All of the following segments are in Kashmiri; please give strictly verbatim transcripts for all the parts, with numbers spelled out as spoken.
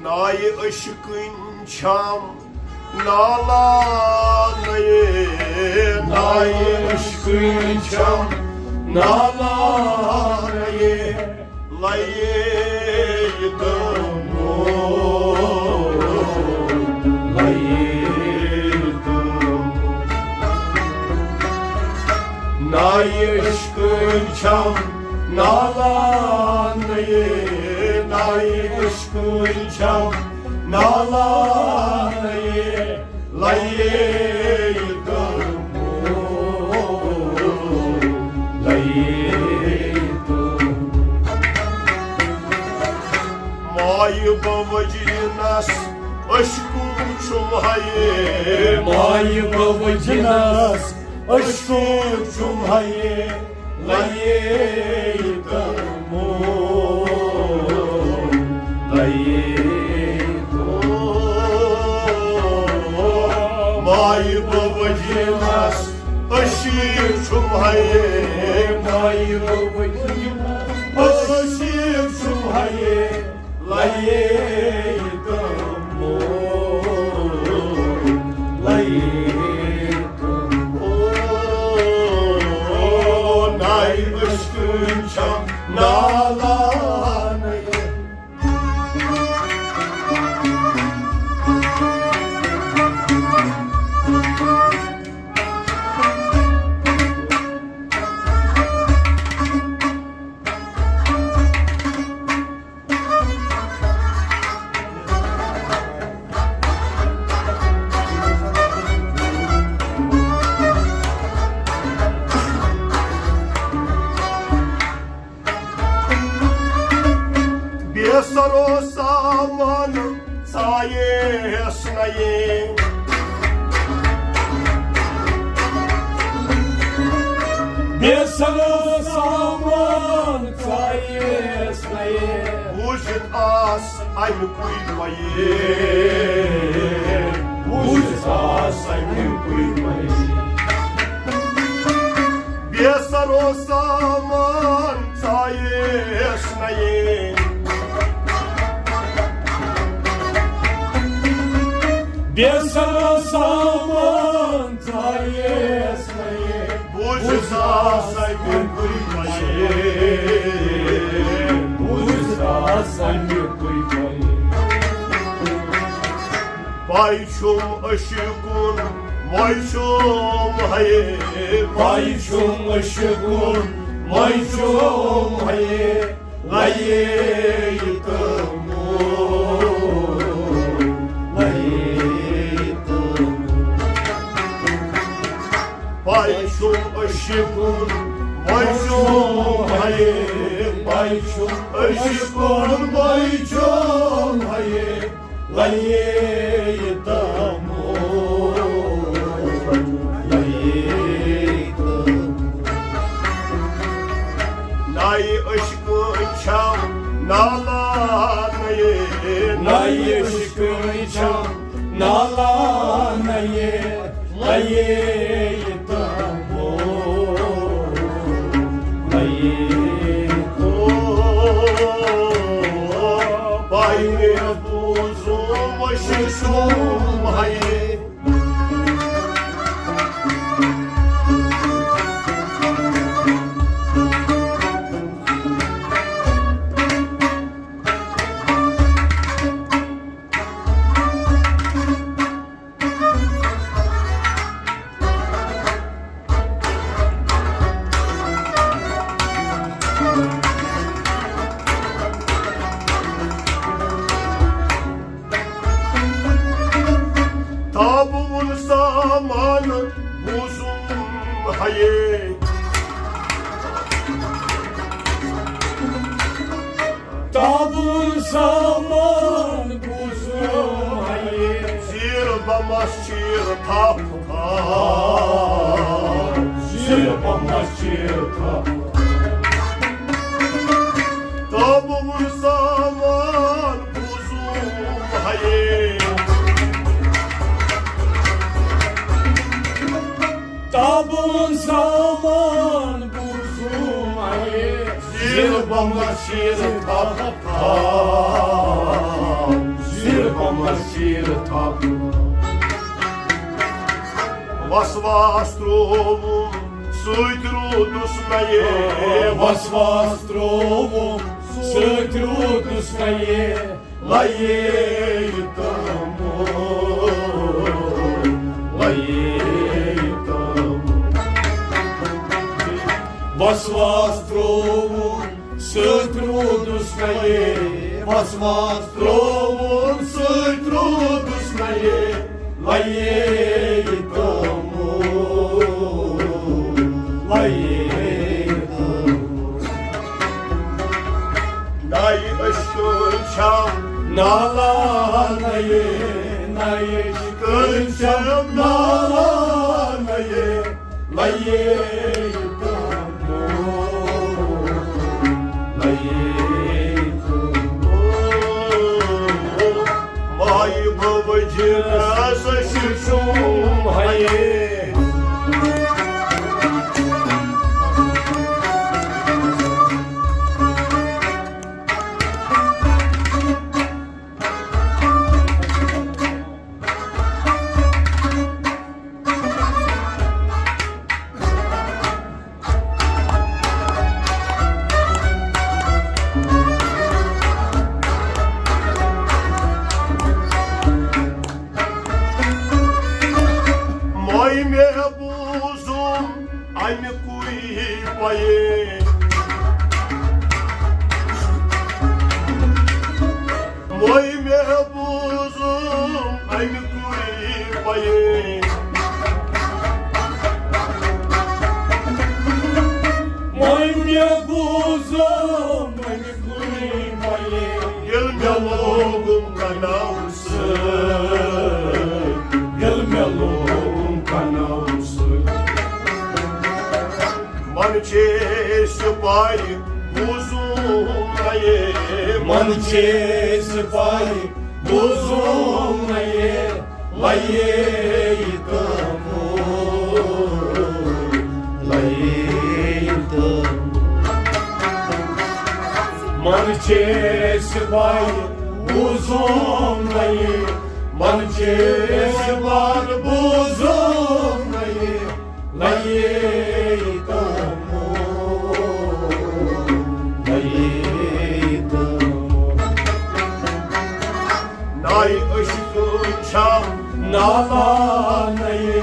نایہِ عشقٕنۍ چھم نالان یے، نایہِ عشقٕنۍ چھم نالان یے، لَیے یہِ تہٕ مو، لَیے یہِ تہٕ مو۔ نایہِ عشقٕنۍ چھم نالان یے، نایہِ عشقٕنۍ چھم نالان یے، لَیے یہِ تہٕ مو، لَیے یہِ تہٕ مو۔ مایہِ بہٕ وجینس عشقُک چھُم ہیے، مایہِ بہٕ وجینس عشقُک چھُم ہیے، لَیے یہِ تہٕ مو، لَیے یہِ تہٕ مو۔ مایہِ بہٕ وجینس عشقُک چھُم ہیے، مایہِ بہٕ وجینس عشقُک چھُم ہیے، لَیے یہِ تہٕ مو، لَیے یہِ تہٕ مو۔ نایہِ عشقٕنۍ چھم نالان یے۔ بے سرو سامان ژایس نَیے۔ بے سرو سامان ژایس نَیے۔ بوٗزِتھ آس اَمہِ کُے مَیے۔ بوٗزِتھ آس اَمہِ کُے مَیے۔ بے سرو سامان ژایس نَیے۔ بے سرو سامان ژایس نَیے۔ بوٗزِتھ آس اَمہِ کُے مَیے۔ بوٗزِتھ آس اَمہِ کُے مَیے۔ پَے چھُم عشقُن مَے چھُم ہیے۔ پَے چھُم عشقُن مَے چھُم ہیے۔ لَیے یہِ تہٕ مو، لَیے یہِ تہٕ مو۔ پَے چھُم عشقُن مَے چھُم ہیے۔ پَے چھُم عشقُن مَے چھُم ہیے۔ لَیے یہِ تہٕ مو، لَیے یہِ تہٕ مو۔ نایہِ عشقٕنۍ چھم نالان یے۔ نایہِ عشقٕنۍ چھم نالان یے۔ لَیے یہِ تہٕ مو، لَیے یہِ تہٕ مو۔ پَے بوٗزُم شِشُم ہیے۔ تابوٗن سامان بوٗزُم ہیے۔ تابوٗن سامان بوٗزُم ہیے۔ زیٖر بمس چیٖر تھپھ تھپھ۔ زیٖر بمس چیٖر تھپھ۔ تابوٗن سامان بوٗزُم ہیے۔ تابوٗن سامان بوٗزُم ہیے۔ زیٖر بمس چیٖر تھپھ تھپھ۔ وسواس ترووُم، سۭتۍ روٗدُس نَیے۔ وسواس ترووُم، سۭتۍ روٗدُس نَیے۔ لَیے تہٕ مول، لَیے تہٕ مول۔ وسواس ترووُم، سۭتۍ روٗدُس نَیے۔ وسواس ترووُم، سۭتۍ روٗدُس نَیے۔ لَیے تہٕ مول، لَیے تہٕ مول۔ نَیہِ عشقہٕ چھَم نالان یے، نَیہِ عشقہٕ چھَم نالان یے۔ لَیے تہٕ مول، لَیے تہٕ مول۔ مایہِ بوجہِ نسا ششوم ہیے۔ ماے مےٚ بوٗزُم اَمہِ کُے پَیے۔ ماے مےٚ بوٗزُم اَمہِ کُے پَیے۔ ماے مےٚ بوٗزُم اَمہِ کُے پَیے۔ ییٚلہِ مےٚ لوگُم کَنَو سۭتۍ، ییٚلہِ مےٚ لوگُم کَنَو سۭتۍ۔ من چھے سپاہی بوزُم نَیے۔ من چھے سپاہی بوزُم نَیے۔ لَیے تہٕ مول، لَیے تہٕ مول۔ من چھے سپاہی بوزُم نَیے۔ من چھے سپاہی بوزُم نَیے۔ لَیے تہٕ مول، لَیے تہٕ مول۔ نَیہِ عشقہٕ چھَم نالان یے،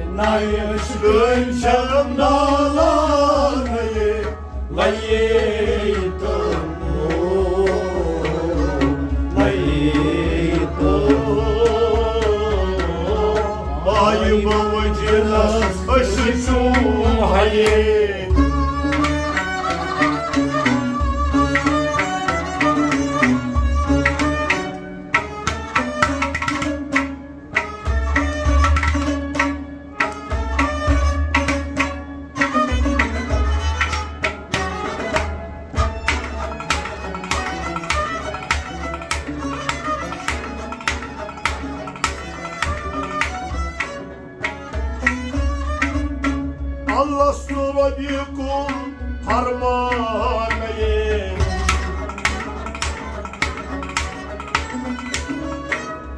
نَیہِ عشقہٕ چھَم نالان یے۔ لَیے تہٕ مول، لَیے تہٕ مول۔ ماے بوجہِ نسا ششوم ہیے۔ الست ربکم فرمانے۔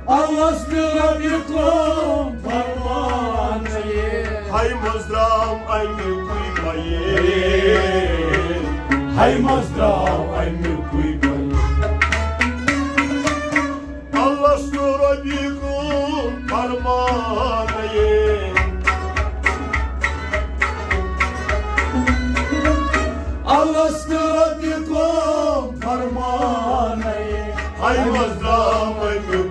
الست ربکم فرمانے۔ ہاے منٛز درٛاو اَمہِ کُے پَیے۔ ہاے منٛز درٛاو اَمہِ کُے پَیے۔ الست ربکم فرمانے۔ الست ربکم فرمانے۔ ہاے منٛز درٛاو اَمہِ کُے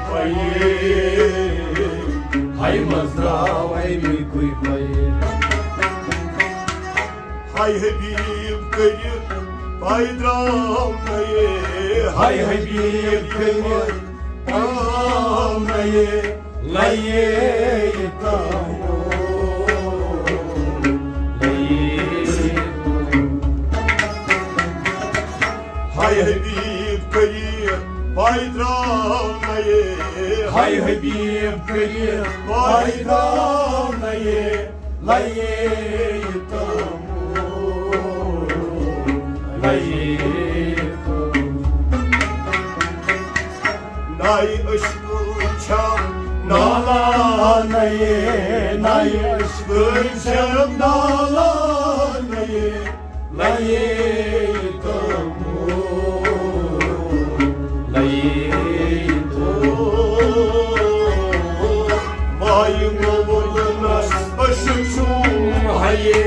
پَیے۔ ہاے منٛز درٛاو اَمہِ کُے پَیے۔ ہاے حبیب کٔرِتھ پَے درٛاو نَیے۔ ہاے حبیب کٔرِتھ پَے درٛاو نَیے۔ لَیے تہٕ مول، لَیے تہٕ مول۔ ہاے حبیب کٔرِتھ پَے درٛاو نَیے۔ ہاے حبیب کٔرِتھ پَے درٛاو نَیے۔ لَیے تہٕ مول، لَیے تہٕ مول۔ نَیہِ عشقہٕ چھَم نالانَے، نَے عشقٕے چھَم نالانَے، لَیے تہٕ لَیے تہٕ۔ مایہِ گوٚو وُنَس عشق سون ہَیے۔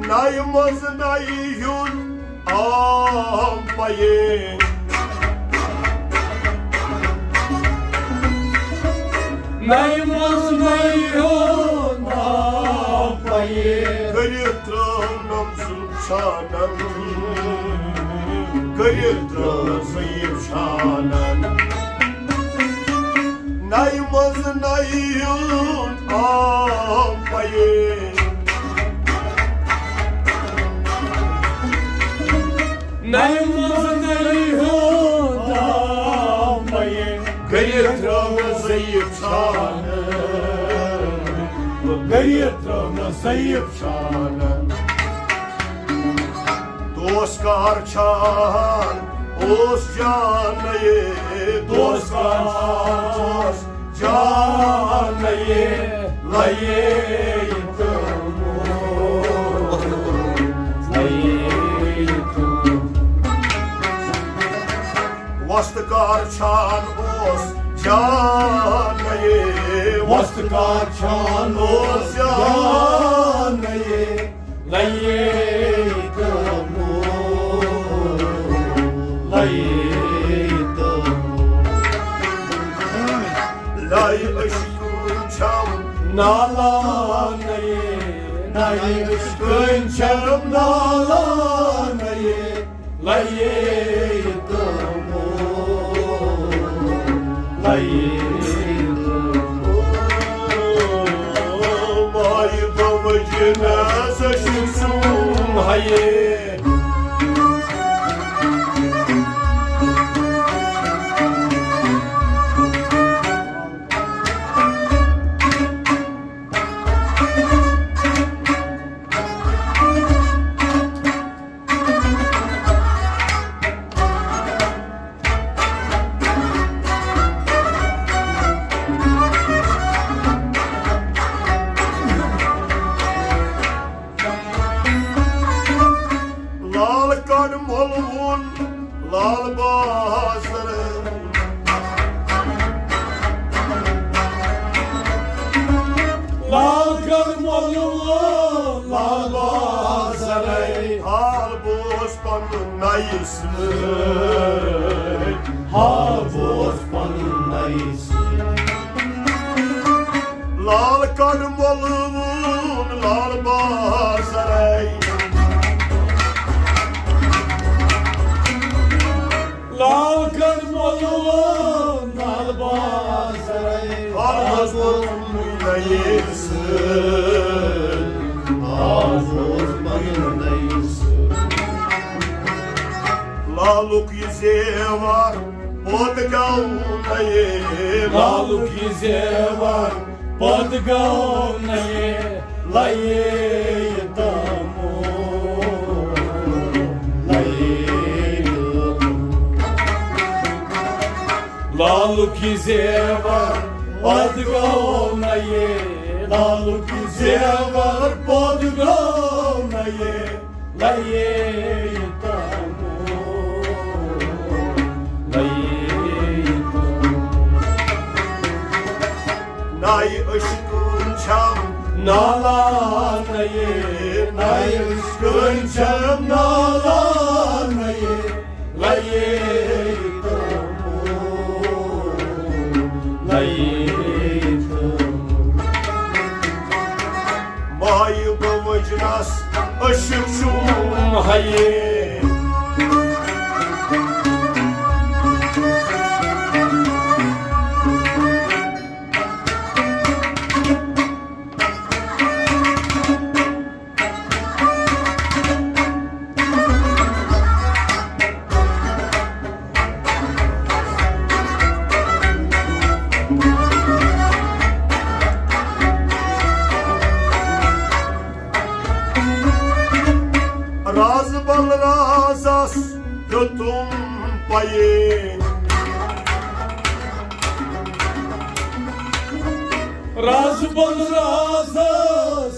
نَیہِ منٛز نَیہِ ہیوٚن آم پَیے۔ نَیہِ منٛز نَیہِ ہیوٚن آم پَیے۔ کٔرِتھ ترٛٲونَم ظُلم شانَن، کٔرِتھ ترٛٲونَم ضعیف شانَن۔ نَیہِ منٛز نَیہِ ہیوٚن آم پَیے۔ نَیہِ منٛز نَیہِ ہیوٚن آم پَیے۔ کٔرِتھ ترٛٲونَم ضعیف شانَن، کٔرِتھ ترٛٲونَم ضعیف شانَن۔ دوست کار چھان اوس جانَے، دوست کار چھان اوس جانَے، لَیے تہٕ لَیے تہٕ۔ وۄستہٕ کار چھان اوس جانَے، وۄستہٕ کار چھان اوس جانَے، لَیے تہٕ لَیے تہٕ۔ لَے عشقٕے چھَم نالانَے، لَے عشقٕے چھَم نالانَے، لَیے تہٕ لَیے تہٕ۔ مایہِ بوجنس عشق سون ہَیے۔ لال کڑ مۄلوُن لال بازر۔ لال کڑ مۄلوُن لال بازر۔ حال بوز پنُن نَیہِ سۭتۍ، حال بوز پنُن نَیہِ سۭتۍ۔ لال کڑ مۄلوُن لال بازرے۔ لال کڑ مۄلوُن لال بازرے۔ حال بوز پنُن نَیہِ سۭتۍ، حال بوز پنُن نَیہِ سۭتۍ۔ لالُک یہِ زیوار پوٚت گوٚو نَیہِ۔ لالُک یہِ زیوار پوٚت گوٚو نَیہِ، لَیے تہٕ لَیے۔ لالُک یہِ زیوار پوٚت گوٚو نَیہِ، لالُک یہِ زیوار پوٚت گوٚو نَیہِ۔ لَیے تہٕ لَیے تہٕ۔ نَیہِ عشقٕے چھَم نالانَے، نَیہِ عشقٕے چھَم نالانَے، لَیے تہٕ لَیے تہٕ۔ مایہِ بوجنس عشق سون ہَیے۔ راز بل راز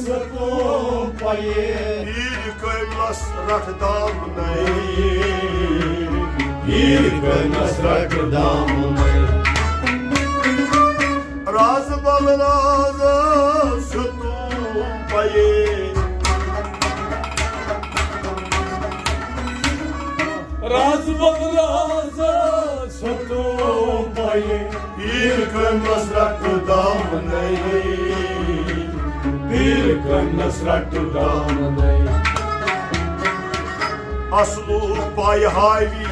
ستوم پایے۔ پیٖرِ کٲمِلس رٹھ دامنَے۔ پیٖرِ کٲمِلس رٹھ دامنَے۔ راز بل راز ستوم پایے۔ راز بل راز ستوم پایے۔ پیٖرِ کٲمِلس رٹھ دامنَے۔ پیٖرِ کٲمِلس رٹھ دامنَے۔ اصلُک پاے ہاوی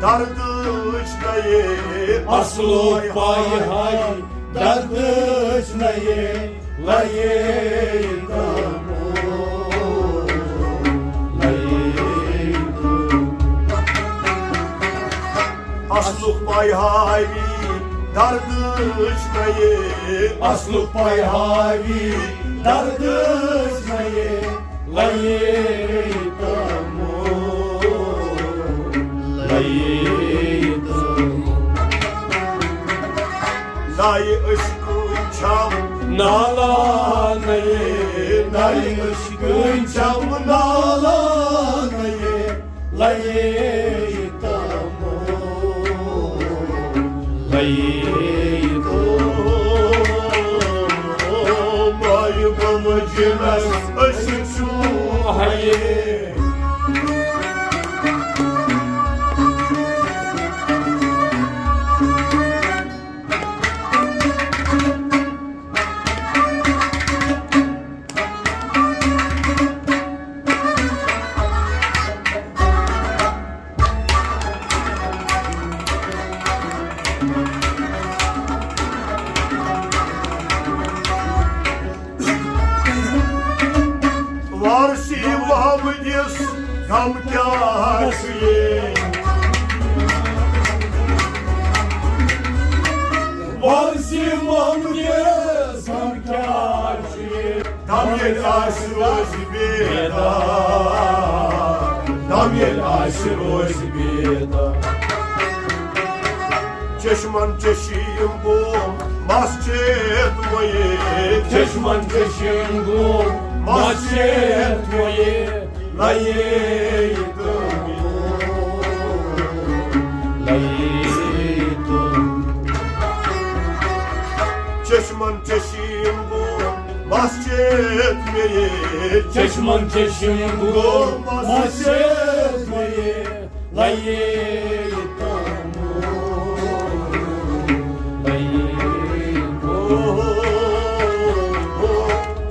دردٕچ نَیے۔ اصلُک پاے ہاوی دردٕچ نَیے۔ لَیے تہٕ لَیے تہٕ۔ اصلُک پاے ہاوی دردٕچ نَیے۔ اصلُک پاے ہاوی دردٕچ نَیے۔ لَیے تہٕ لَیے تہٕ۔ نایہِ عشقٕچ چھَم نالانَے۔ نایہِ عشقٕچ چھَم نالانَے۔ لَیے تہٕ لَیے تہٕ۔ مایہِ بمجنس عشق چھُم ہَیے۔ وارثِ محمدس غم کیٛاہ چھُ یے؟ وارثِ محمدس غم کیٛاہ چھُ یے؟ دم ییٚلہِ آسہِ روزِ بیدار، دم ییٚلہِ آسہِ روزِ بیدار۔ چشمن چشم گوٚو مسجد وۄنۍ۔ چشمن چشم گوٚو مسجد وۄنۍ۔ لَیے تہٕ لَیے تہٕ۔ چشمن چشم گوٚو مسجد وۄنۍ۔ چشمن چشم گوٚو مسجد وۄنۍ۔ لَیے تہٕ لَیے تہٕ۔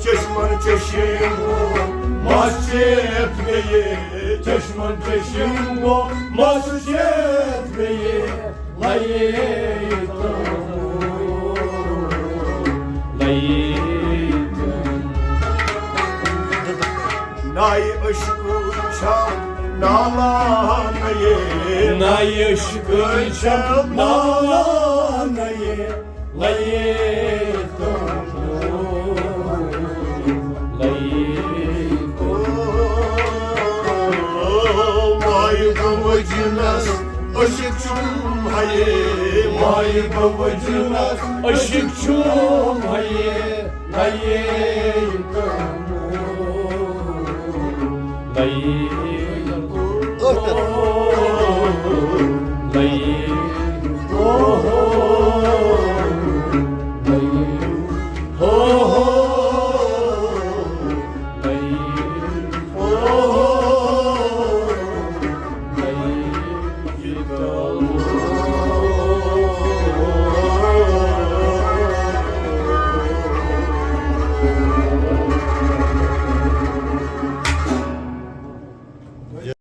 چشمن چشم گوٚو مسجد وۄنۍ۔ چشمن چشم گوٚو مسجد وۄنۍ۔ لَیے تہٕ لَیے تہٕ۔ نایہِ عشقٕچ چھَم نالانَے۔ نایہِ عشقٕچ چھَم نالانَے۔ لَیے تہٕ لَیے تہٕ۔ مایہِ بمجنس عشق چھُم ہَیے۔ مایہِ بمجنس عشق چھُم ہَیے۔ لَیے تہٕ لَیے تہٕ۔